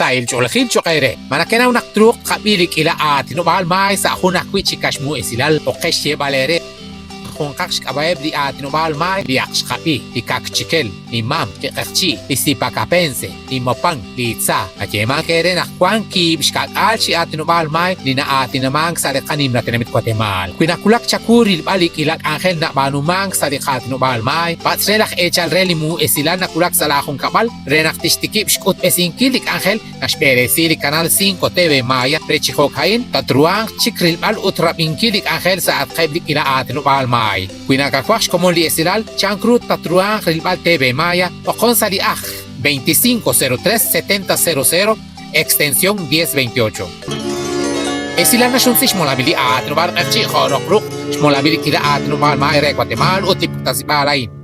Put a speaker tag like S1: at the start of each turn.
S1: Sahil ch'oolejil cho'q eere. Ma nekenaw naq truuq tqab'i li k'iila aatinob'aal maay sa' jun ajwi' chi kaxmu esilal oqe xyeeb'al eere junqaq xk'ab'a'eb' li aatinob'aal maay li ak xqab'i, li Kaqchikel, li Mam, li Q'eqchi', li Sipakapense, li Mopan, li Itza. Nayeemank eere naq wank kiib' xka'k'aal chi aatinob'aal maay li na'aatinamank sa' li qanimla tenamit Watemaal. Wi nawulak chawu rilb'al li k'iila k'anjel nab'aanumank sa' li qaatinob'aal maay, patz' re laj eechal re li mu esilal nawulak sa' laajunkab'al re naq tixtikib' xk'utb'esinkil li k'anjel naxb'eresi li Canal 5 TV Maya re chi jo'ka'in tatruhanq chik rilb'al ut rab'inkil li k'anjel sa'atqeb' li k'iila aatinob'aal maay. Wi nakawaj xkomon li esilal, chank ru tatruhanq rilb'al TV Maya, oqon sa' li ajl 2503 7000, extensión 1028. Esilal naxnumsi xmolamil li aatinob'aal q'eqchi' jo' roq ruq' xmolamil li k'iila aatinob'aal maay re Watemaal ut li puktasib'aal a'in.